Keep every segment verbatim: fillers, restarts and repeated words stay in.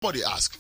Somebody ask,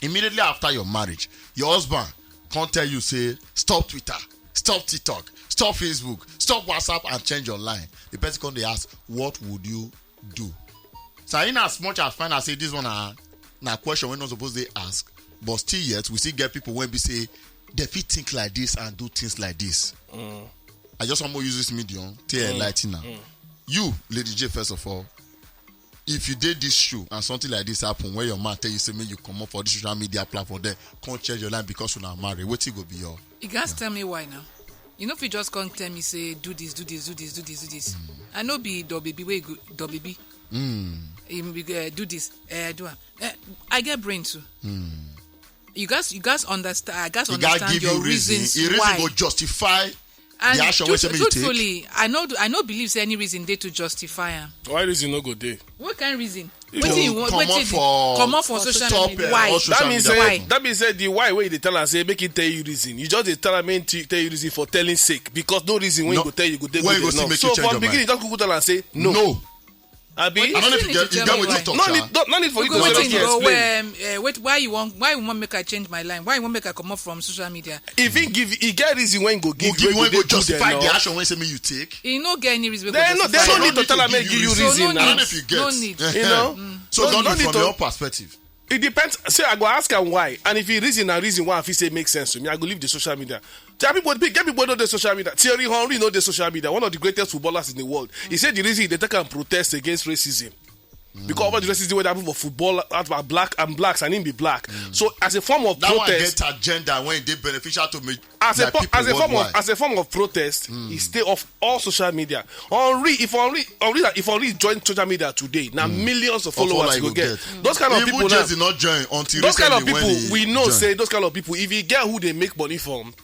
immediately after your marriage, your husband can't tell you, say, "Stop Twitter, stop TikTok, stop Facebook, stop WhatsApp, and change your line." The person come dey ask, "What would you do?" So, in as much as find out say this one na, na question wey no suppose dey ask, but still yet, we still get people wey be say they fit think like this and do things like this. I just want to use this medium to enlighten now. You, Lady J, first of all, if you did this show and something like this happen, where your man tell you, say, "Make you come up for this social media platform, there, come change your line because you are married," what it go be your? You guys tell me why now. You know, if you just come tell me, say, "Do this, do this, do this, do this, do this." I know be the baby, where you go, the baby. Him be, uh, do this, uh, do am. Uh, I get brain too. You guys, you guys understand. I guys You gotta understand give your you reason. reasons He reason why. go justify And the action wey truth- say make you take. truthfully, I know, I know believe say any reason dey to justify am. Why reason no go dey? What kind of reason? If Wetin you you want? comot Wetin for comot for social stop, media? uh, Why? all social That means media say Why? that means say the why wey you dey tell am say make him tell you reason. You just dey tell am make him tell you reason for telling sake, because no reason when No. you go tell you go dey When good you go still enough. make So you change from your beginning, mind. just go tell am say no. No. Abi? But I don't know if you you still get, need to you get tell me wetin why. talk, No sha. need, no, no need for you to Because say wetin make you you go explain. Where, um, uh, wait, why you want, why you want make I change my line? Why you want make I come up from social media? If he give, he get reason when he go Go give give you when wey go dey good justify the enough. action when say make you take. He no get any reason. Wey Then go no, justify. then So no no need to tell am make give you you reason. So no reason I don't know now. need, if you get. no need. You know? So No, don't no need need from to your perspective. It depends. Say I go ask am why, and if he reason and reason why, if he say make sense to me, I go leave the social media. There are people, get people wey no dey social media. Thierry Henry no dey social media. One of the greatest footballers in the world. He said the reason he dey take am protest against racism because of the racism wey dey happen for football, about black and blacks, and him be black. So as a form of That one protest, get agenda when they beneficial to me. as a Like po- people as a form of worldwide. as a form of protest, he stay off all social media. Henry, if Henry, Henry, if Henry join social media today, now millions of Of followers followers go go get. get. Those kind of Even people now, Jay-Z not join until those kind of recently when people he we know joined. say those kind of people, if you get who they make money from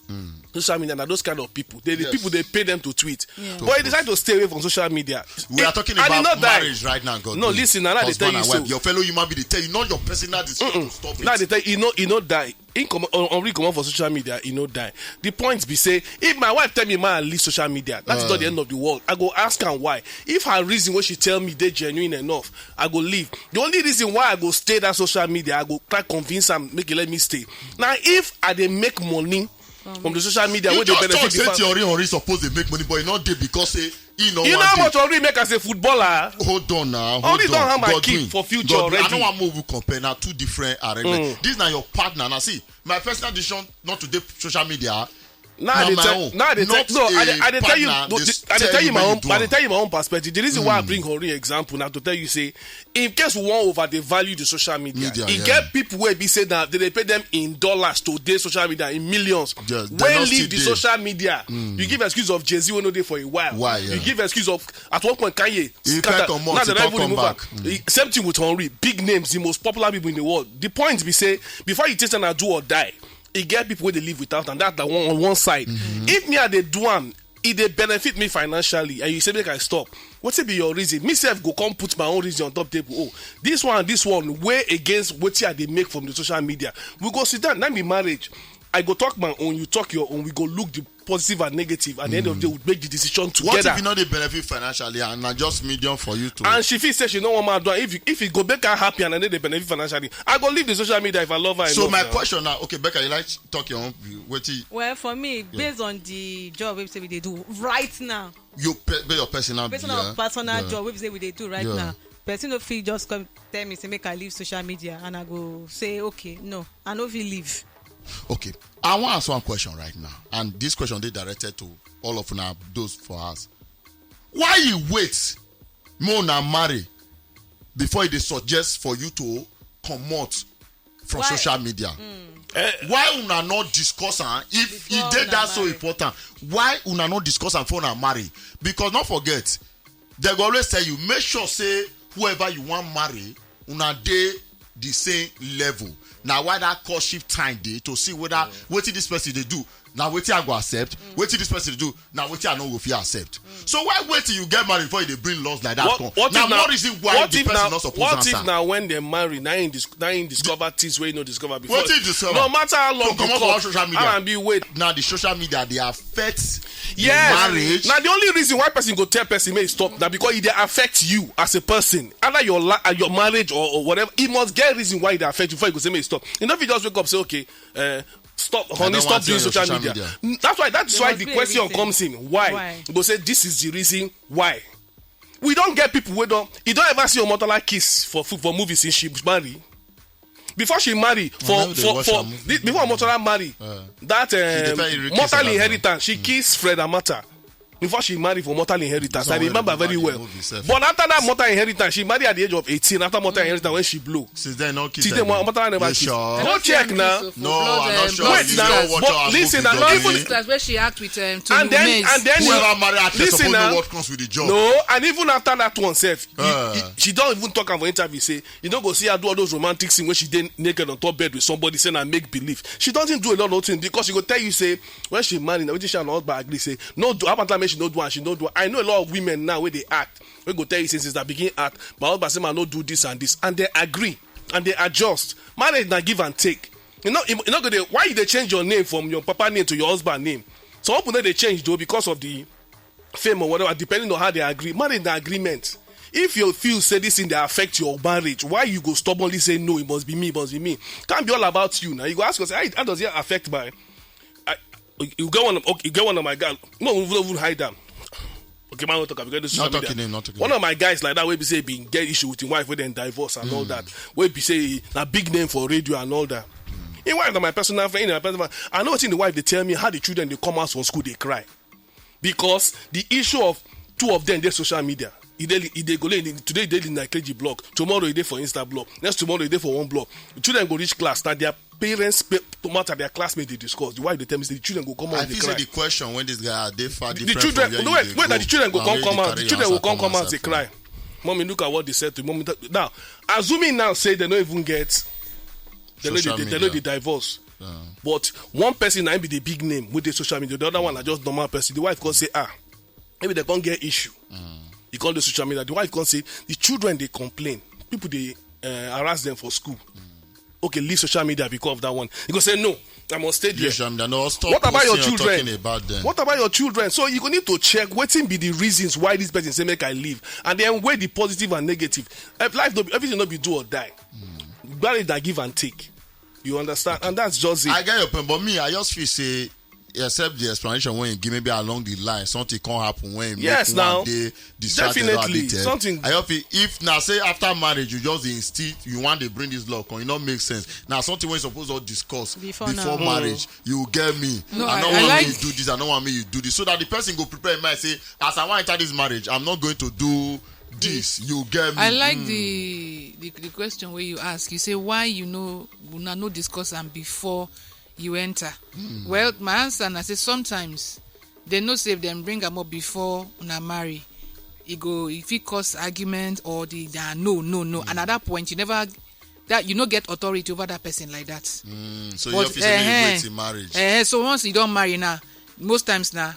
social media, now those kind of people, they the Yes. people they pay them to tweet. Yeah. But he decide to stay away from social media. We are It- talking and he about not die. marriage right now, God. No, listen, now they Husband tell you and so. wife. Your fellow human being, they tell you not your personal decision to stop it. Now they tell you, you know, you know die. In come on, on come on for social media, you know die. The point be say, if my wife tell me man leave social media, that's not the end of the world. I go ask her why. If her reason what she tell me they genuine enough, I go leave. The only reason why I go stay that social media, I go try convince am make e let me stay. Now if I dey make money from the social media, You wey dey just benefit talk the say fam- Thierry Henry suppose dey make money, but e no dey because say e no You know wan how dey. much Henry make as a footballer? Hold on now. Hold Henry on. don hammer Godwin, keep for future Godwin, I already. No wan move you compare na two different arrangement. This na your partner. Now see, my personal decision not to dey social media. Now Na I dey my tell, own, now I dey tell, not no, I dey, a I dey tell you, partner no, dey the- I dey tell tell you you my wetin own, you do I dey am. tell you my own perspective. The reason why I bring Henry example now to tell you say, in case we wan over dey value the social media, Media, e yeah. get people wey be say that they dey pay them in dollars to dey social media in millions. Yes, they When no leave still the dey. social media, you give excuse of Jay-Z wey no dey for a while. Why, yeah. You give excuse of at one point Kanye He scatter. can't come out, Now he they don't can't even come remove am. back. E- Same thing with Henry. Big names, the most popular people in the world. The point be say before you take am do or die, e get people wey dey live without, and that na one on one side. If me I dey do am, e dey benefit me financially, and you say make I stop. Wetin be your reason? Me sef go come put my own reason on top table. Oh, this one, this one way against wetin I dey make from the social media. We go sit down. That be marriage. I go talk my own, you talk your own. We go look the positive and negative. At the end of the day, we make the decision What together. if you no dey benefit financially and na just medium for you to? And she feel say she no wan man do am. If you, if you go make her happy and I no dey benefit financially, I go leave the social media if I love her So enough my now. question now, okay, Becca, you like talk your own view. Wetin? Well, for me, based on the job wey be say we dey do right now, You pe- be your personal personal yeah. personal Yeah. job wey be say we dey do right Yeah. now, person no fit just come tell me say make I leave social media and I go say okay, no, I no fit leave. Okay, I wan ask one question right now, and this question dey directed to all of una, those for us. Why you wait make una marry before e dey suggest for you to comot from Why? social media? Why una not discuss am if e Before dey una that so marry. important? Why una not discuss am before una marry? Because not forget, they go always tell you, make sure say whoever you wan marry, una dey the same level. Na why that courtship time dey to see whether wetin this person dey do. Na wetin I go accept, wetin this person do, na wetin I no go fit accept. So why wait till you get married before you dey bring laws like that come? Na more reason why the person no suppose answer. What if na when dem marry na him dis- na him discover things wey he no discover before? Wetin you discover? No matter how long you cut, R and B wait. Now the social media dey affect the marriage. Yes, na the only reason why person go tell person make e stop na because e dey affect you as a person, either your la- uh, your marriage or, or whatever. E must get reason why e dey affect you before you go say make e stop. You no fit just wake up say okay, uh, stop, honey, stop doing social media. Mm, that's why that's why the question comes in. Why? Why? You go say this is the reason why. We don't get people wey don. You don't ever see Omotola kiss for food for movies since she marry. Before she marry for for for before Omotola marry that um, Mortal Inheritance, she kissed Fred Amata. Before she marry for Mortal Inheritance, I remember very well. But after that Mortal Inheritance, she married at the age of eighteen. After Mortal Inheritance, when she blew, since then no kiss. Till then Mortal never kiss. Go check now. No, I'm not sure. Wait now, but listen now, not even sisters where she act with um, and then and then whoever marry actress suppose know what comes with the job. No, and even after that one sef, she don't even talk am for interview say you no go see her do all those romantic things when she dey naked on top bed with somebody say na make believe. She doesn't do a lot of things because she go tell you say when she marry na wetin she and her husband agree say no do. How about make she no do am? She no do am. I know a lot of women now wey dey act wey go tell you say since I begin act my husband say ma no do this and this and they agree and they adjust. Marriage na give and take. You know, you no go dey why you dey change your name from your papa name to your husband name. Some people no dey change though because of the fame or whatever, depending on how they agree. Marriage na agreement. If you feel say this thing dey affect your marriage, why you go stubbornly say no? It must be me, it must be me. Can't be all about you now. You go ask yourself, how, how does it affect my? I, you get one, of, okay, you get one of my guys. No, we don't even hide them. Okay, man, don't talk. We get this social media. Not talking name, not talking name. One of my guys like that, wey be say been get issue with him wife, wey dem divorce and all that. Wey be say na big name for radio and all that. Him wife na my personal friend, na my personal friend. I know wetin the wife dey tell me, how the children dey come out from school dey cry. Because the issue of two of them dey social media. E dey e dey go lay today e dey in Nikeji blog, tomorrow e dey for Insta blog, next tomorrow e dey for one blog. The children go reach class, na their parents pay to matter their classmates dey discuss. The wife dey tell me say the children go come out dey cry. I feel say the question when this guy ask dey far different from where you dey go. The children go come come out. The children go come come out dey cry. Mommy, look at what they said to mommy. Now, assuming now say they no even get, they no dey divorce. But one person na him be the big name wey dey social media, the other one na just normal person. The wife come say, ah, maybe they come get issue. You come dey social media, the wife come say the children dey complain, people dey uh, harass them for school. Okay, leave social media because of that one. You go say no, I must stay there. Social media, no, stop. What about your children? What about your children? So you go need to check wetin be the reasons why this person say make I leave, and then weigh the positive and negative. Life no be everything, no be do or die. Marriage na give and take. You understand? And that's just it. I get your point, but me, I just feel say, except the explanation when you give, maybe along the line, something can happen when yes, make now, one day distracted or definitely, addicted. Something. I just feel if now say after marriage, you just instill, you want to bring this law, can you not make sense? Now something we're supposed to discuss before, before now, marriage, you get me. No, I, I don't I want like me you do this. I don't want me you do this. So that the person go prepare in mind say, as I want to enter this marriage, I'm not going to do this. You get me. I like the, the the question where you ask. You say why you know una no discuss am before you enter. Well, my answer na say sometimes they know say if dem bring am up before una marry, e go e fit cause argument or the ah, no, no, no. And at that point, you never that you no get authority over that person like that. Mm, so you But, have to say make you eh, wait till marriage. Eh, so once you don marry now, most times now,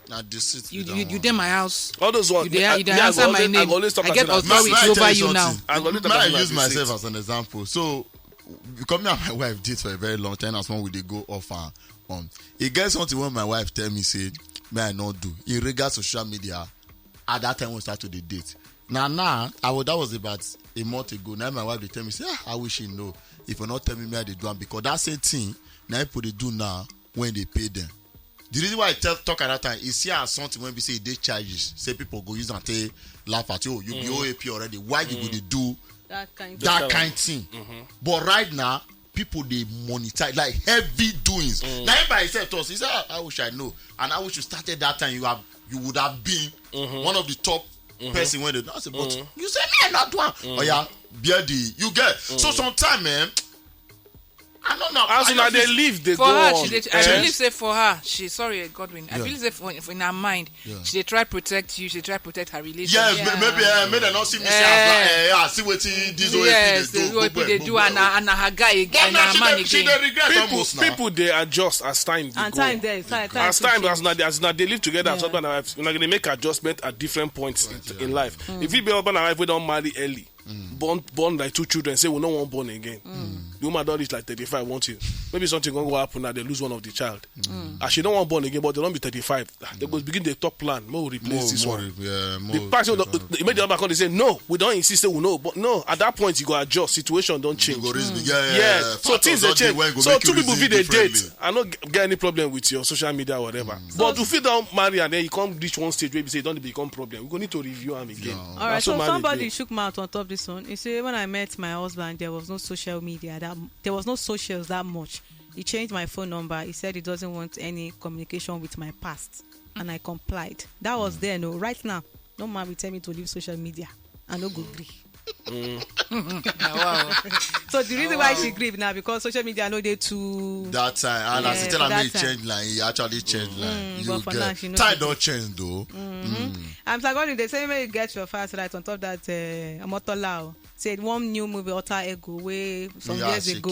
na deceit you be that you, you one. Dey my house. All those ones. You dey, me, you dey I, answer me, I my go always, name. I go always talk I get as if authority over you now. I go always talk as if na deceit. May I use myself as an example? So, because me and my wife date for a very long time, as when we dey go off and on. E get something when my wife tell me say, may I not do. In regards to social media, at that time we start to dey date. Now, now, I was, that was about a month ago. Now my wife dey tell me say, ah, I wish she know. If you not tell me, me I dey do am because that same thing, now people dey do now when they pay them. The reason why I tell talk at that time is see as something when we say they charges, say people go use and take laugh at you. Oh, you be O A P already. Why you go dey do that kind that kind thing? But right now, people dey monetize like heavy doings. Now him by himself talk, he say, ah, I wish I know, and I wish you started that time. You have you would have been one of the top person when they. I say, but you say me I not do am. Oh yeah, bear the you get. So sometimes, man, I don't know. As una dey live, dey go on. I believe say for her, she, sorry, Godwin, I believe say for, in her mind, she dey try protect you, she dey try protect her relationship. Yes, maybe, uh, maybe they don't see me say, "Ah, see what this O A P dey do, and, and her guy again, and her man again." People dey adjust as time dey go. As time, as una dey, as una dey live together as husband and wife, una go dey make adjustment at different points in life. If you be husband and wife wey don marry early, born, born like two children, say we no wan born again. The woman don reach like thirty-five, want you. Maybe something go happen now, they lose one of the child. As she don't want born again, but they don't be thirty-five. They go begin the talk plan. More replace this one. The person, the immediate husband come, they say, "No, we don't insist, say we know." But no, at that point, you go adjust. Situation don't change. Yes. So things they change. So two people fit dey date. I no get any problem with your social media or whatever. But if you don't marry and then you come reach one stage where you say you don't become problem, we go need to review am again. All right, so somebody shook mouth on top this one. He say, "When I met my husband, there was no social media. That there was no socials that much. He changed my phone number. He said he doesn't want any communication with my past, and I complied." That was then. Oh, right now, no man will tell me to leave social media. I no go gree. So the reason why she grieve now because social media no dey too that time, and as you tell am, he change line, he actually change line. You get time don change though. I'm sorry, they say make you get your facts right on top that, uh, Omotola o. Say one new movie, Alter Ego, wey some years ago.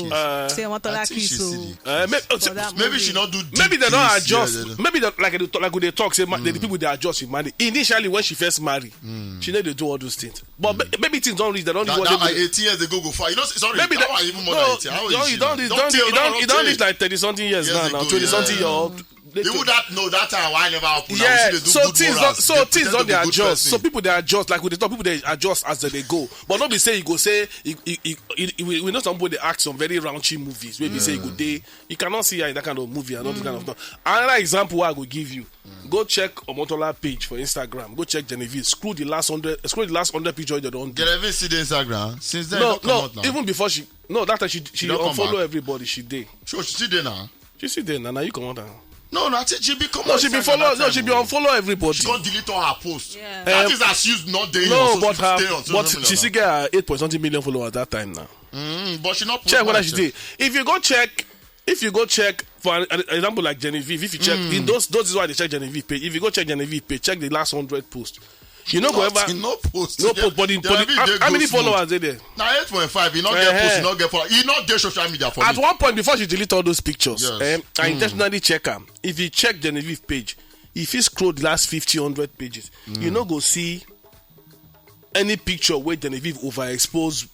Say Omotola kiss o. Maybe she not do. Maybe they don't adjust. Maybe they, like they talk, like they talk. Say the people they adjust in money. Initially, when she first married, she never do all those things. But maybe things don't reach. They don't reach. Eighteen years ago, go far. You know, sorry. Maybe that one even more than eighteen. How old is she now? Don't tell, don't tell. Don't reach like thirty something years now. Twenty something year old. Even that, no, that time why never happen. Yeah, so things don't, so things don't they adjust. So people they adjust, like with the talk, people they adjust as they go. But not be say you go say we know some people they act some very raunchy movies. Maybe say you go they, you cannot see her in that kind of movie and all this kind of stuff. Another example I go give you. Go check Omotola page for Instagram. Go check Genevieve. Scroll the last hundred. Scroll the last hundred picture they don't do. Genevieve see the Instagram since then. No, no, even before she. No, that time she she unfollow everybody. She did. Sure, she still there now. She still there now. Now you come on down. No, no, I think she be come. No, she be follow. No, she be unfollow everybody. She can't delete all her posts. Yeah. That is as she's not there. No, but her, but she still get her eight point something million followers that time now. Mm, but she not check what she did. If you go check, if you go check for an, an example like Genevieve, if you check in those, those is why they check Genevieve page. If you go check Genevieve page, check the last hundred posts. You know, go ever no post, no post, but in how many followers are there? Now eight point five. You not get post, you not get follow. You not get social media for at one point before she delete all those pictures. Yes. I intentionally check them. If you check Genevieve page, if you scroll the last fifty, hundred pages, you no go see any picture where Genevieve overexpose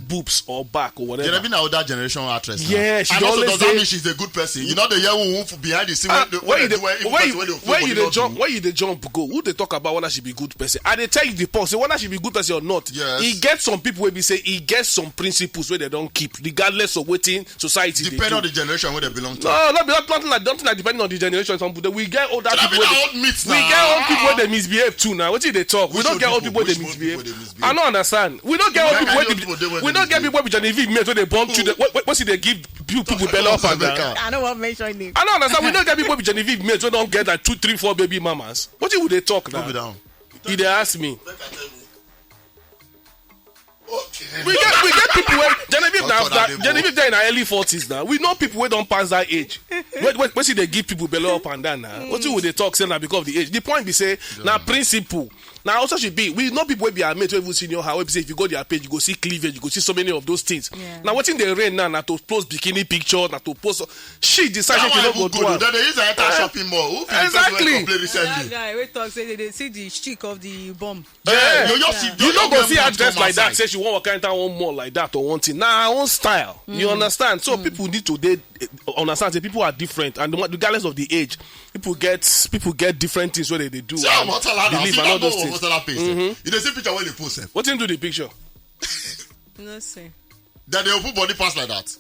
boobs or back or whatever. Genevieve na older generation actress. Yeah, she always does that mean she's a good person? You know the year who behind the scene when you dey jump, when you dey jump go, who they talk about whether she be good person? I dey tell you the point. Say whether she be good person or not, yes, he get some people wey be say he get some principles wey they don't keep, regardless of wetin society. Depend on the generation where they belong to. No, not be nothing like nothing like depending on the generation. Some people we get older people. We get old people wey they misbehave too now. Wetin they talk? We don't get old people wey they misbehave. I don't understand. We don't get old people. We don't get people with Genevieve mate wey they born children. What see they give people belly up and down? I don't want mention name. I don't understand. We don't get people with Genevieve mate wey don't get like two, three, four baby mamas. Wetin we dey talk now? He dey ask me. We get we get people wey Genevieve now Genevieve dey in her early forties now. We know people wey don't pass that age. Wait, wait, wait, see they give people belly up and down now. Wetin we dey talk say na because of the age. The point be say na principle. Now also should be we know people wey be her mate wey even senior her wey be say if you go their page you go see cleavage, you go see so many of those things. Now wetin dey reign now na to post bikini picture, na to post. She decide say she no go do am. They use her enter shopping mall. Who be the person wey complain recently? That guy wey talk say they dey see the streak of the bomb. Yeah, you just see you no go see her dress like that. Say she wan waka enter one mall like that or one thing. Na her own style. You understand? So people need to dey understand say people are different, and regardless of the age, people get people get different things wey they dey do. See how Murtala now. See that one Murtala page. You dey see picture wey they post sef. Wetin do the picture? No say. That they open body pass like that.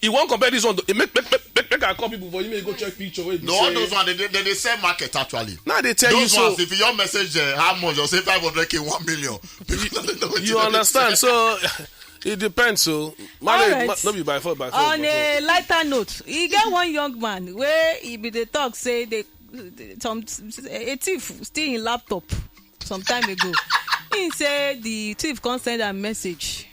He wan compare this one. Make make make make I call people for you. Make you go check picture. No, all those ones they they sell market actually. Now they tell you so. If you your message how much, you say five hundred k, one million. You understand? So it depends. So marriage no be by force by force. On a lighter note, e get one young man wey e be dey talk say they some a thief steal him laptop some time ago. He say the thief come send am message.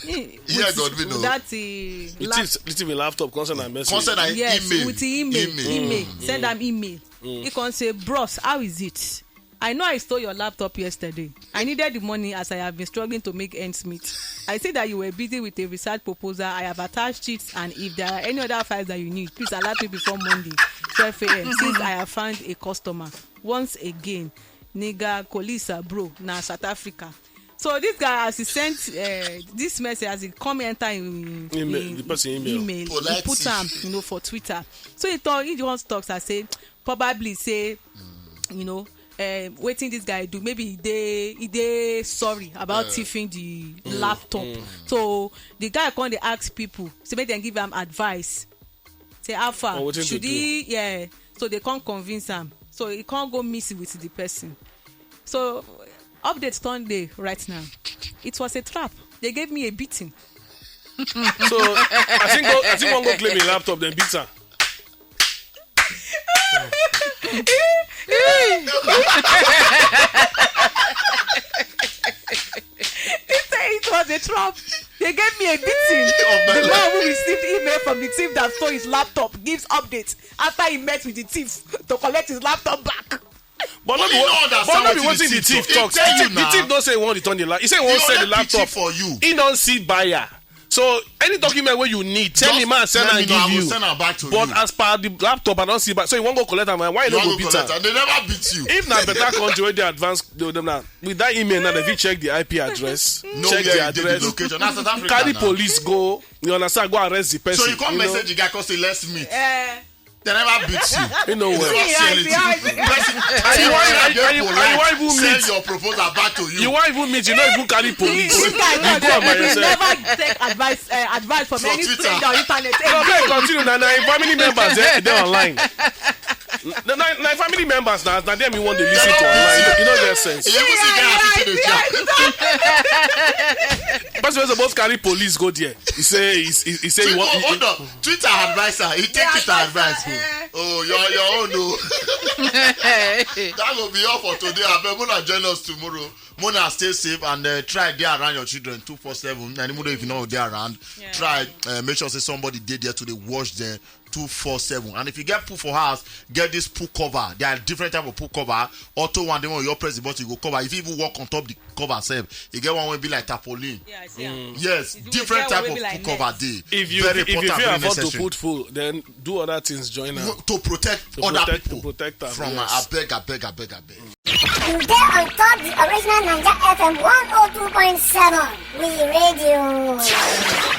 Yeah, God, we know. That uh, It is little laptop concern and message. Concern and yes, email. With the email, Email. email. Send them email. He can say, "Bros, how is it? I know I stole your laptop yesterday. I needed the money as I have been struggling to make ends meet. I see that you were busy with a research proposal. I have attached it, and if there are any other files that you need, please alert me before Monday, twelve a m, since I have found a customer. Once again, nigga, Kolisa, bro, na South Africa." So this guy, as he sent uh, this message, as he come enter in, Email, in the person email. email, he Polite put thief. am, you know, for Twitter. So he talk, he just talks and say, probably say, you know, uh, wetin this guy do, maybe he dey he dey sorry about thieving the laptop. So the guy come dey ask people, say make dem give am advice. Say, "How far? Or wetin to Should do. He?" Yeah. So they can't convince am. So he can't go meet with the person. So update Sunday right now. It was a trap. They gave me a beating. So I think go, I think one go claim a laptop then beat her. He said it was a trap. They gave me a beating. The man who received email from the thief that stole his laptop gives updates after he met with the thief to collect his laptop back. But no be You what- don't but understand no be wetin wetin the the thief thief talk. tell you The now. Thief don say he want return the la. He say he He wan sell the only pity laptop. For you. He don see buyer. So any document wey you need, tell Just me, man, send let am me know, I give will you. Send am back to But you. As per the laptop, I don see buyer. So you wan go collect am? Why you You no wan go go beat collect am? Am. They never beat you. If na better country wey dey advance, they, they, na, with that email now, they fit check the I P address, No, check where the you dey, address, the location. That's South Africa carry now. Police go. You understand? Go arrest the person. So you come know? Message the guy, come say, "Let's meet." Eh, They never beat you. You know They what? never Yeah, see anything. yeah, yeah. Person, And you wan- person and you- dey and you- and you polite, wan even send meet. Your proposal back to you. You wan even meet, you no even carry police. This guy You talk go say am by he will yourself. Never take advice uh, advice from From any Twitter. Stranger on internet. No, Again. Make continue na na him family members dey dey online. Na na na him family members na na them you wan dey listen to online. You no get sense. You even see guy as he dey jump. Person wey suppose carry police go there. He say he he he say he Twitter, wan. Hold on. Twitter advisor. He take Yeah, Twitter advice. Eh. Oh, your your own o. That go be all for today. Abeg, una join us tomorrow. Una stay safe and uh, try dey around your children two four seven. And even though if you no dey around, Yeah. Try uh, make sure say somebody dey there to dey watch them two four seven. And if you get pool for house, get this pool cover. There are different type of pool cover. Auto one, the one you press the button, you go cover. If you even walk on top the cover sef, you get one wey be like tarpaulin. Yeah, I see am. Yes, If you different get type one of wey be pool like cover net. Dey. If you Very if you important, fit very afford to necessary. Put pool, then do other things join am. No, to protect To other protect- to people protect am, from yes. Abeg, abeg, abeg, abeg. You dey on top the original Naija F M one oh two point seven. We radio.